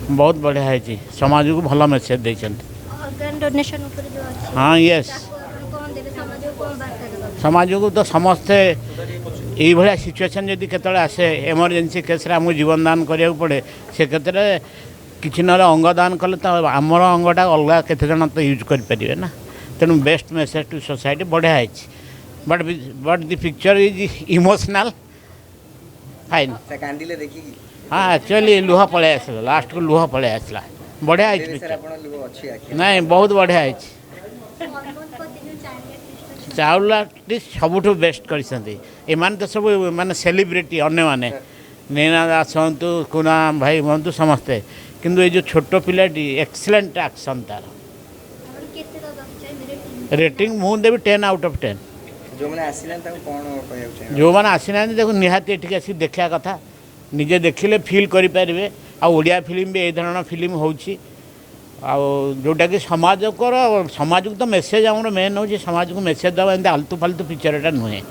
ବହୁତ ବଢ଼ିଆ ହେଇଛି। ସମାଜକୁ ଭଲ ମେସେଜ୍ ଦେଇଛନ୍ତି। ଅର୍ଗାନ୍ ଡୋନେସନ୍ ଉପରେ ଯେଉଁ ଅଛି, ହଁ, ୟେସ୍। ତାକୁ ଆପଣ କ'ଣ ଦେବେ? ସମାଜକୁ କ'ଣ ବାର୍ତ୍ତା ଦେବାକୁ? ସମାଜକୁ ତ ସମସ୍ତେ ଏଇଭଳିଆ ସିଚୁଏସନ୍ ଯଦି କେତେବେଳେ ଆସେ, ଏମର୍ଜେନ୍ସି କେସ୍ରେ ଆମକୁ ଜୀବନ ଦାନ କରିବାକୁ ପଡ଼େ, ସେ କ୍ଷେତ୍ରରେ କିଛି ନହେଲେ ଅଙ୍ଗ ଦାନ କଲେ ତ ଆମର ଅଙ୍ଗଟା ଅଲଗା କେତେ ଜଣ ତ ୟୁଜ୍ କରିପାରିବେ ନା। ତେଣୁ ବେଷ୍ଟ ମେସେଜ୍ ଟୁ ସୋସାଇଟି। ବଢ଼ିଆ ହେଇଛି, but the picture is emotional, fine. ସେ କାନ୍ଦିଲେ ଦେଖିକି? ହଁ, ଆକ୍ଚୁଆଲି ଲୁହ ପଳେଇ ଆସିଲା, ଲାଷ୍ଟକୁ ଲୁହ ପଳେଇ ଆସିଲା। ବଢ଼ିଆ ହେଇଛି ଏବେ ସାର୍ ପିକ୍ଚର। ଆପଣ ଲୁହ ଅଛି ଆଖି? ନାଇଁ, ବହୁତ ବଢ଼ିଆ ହେଇଛି। ହରମୋନ ପ୍ରତି ଯେଉଁ ଚାଇଲ୍ଡ ଆର୍ଟିଷ୍ଟ। ଚାଇଲ୍ଡ ଆର୍ଟିଷ୍ଟ ସବୁଠୁ ବେଷ୍ଟ କରିଛନ୍ତି। ଏମାନେ ତ ସବୁ ମାନେ ସେଲିବ୍ରିଟି, ଅନ୍ୟମାନେ ନୀନା ଦାସ ହୁଅନ୍ତୁ, କୁନା ଭାଇ ହୁଅନ୍ତୁ, ସମସ୍ତେ। କିନ୍ତୁ ଏଇ ଯେଉଁ ଛୋଟ ପିଲାଟି, ଏକ୍ସଲେଣ୍ଟ ଆକ୍ସନ୍ ତାର। ଆପଣ କେତେ ଦେବାକୁ ଚାହିଁବେ ରେଟିଂ? ରେଟିଂ ମୁଁ ଦେବି 10 ଆଉଟ୍ ଅଫ୍ 10। ଯେଉଁମାନେ ଆସିନାହାନ୍ତି, ତାଙ୍କୁ କ'ଣ କହିବାକୁ ଚାହିଁବେ? ଯେଉଁମାନେ ଆସିନାହାନ୍ତି, ଦେଖୁ ନିହାତି ଏଠିକି ଆସିକି ଦେଖିବା କଥା। ନିଜେ ଦେଖିଲେ ଫିଲ୍ କରିପାରିବେ। ଆଉ ଓଡ଼ିଆ ଫିଲ୍ମ ବି ଏଇ ଧରଣର ଫିଲ୍ମ ହେଉଛି, ଆଉ ଯେଉଁଟାକି ସମାଜକୁ ତ ମେସେଜ୍, ଆମର ମେନ୍ ହେଉଛି ସମାଜକୁ ମେସେଜ୍ ଦେବା। ଏମିତି ଆଲତୁ ଫାଲତୁ ପିକ୍ଚରଟା ନୁହେଁ।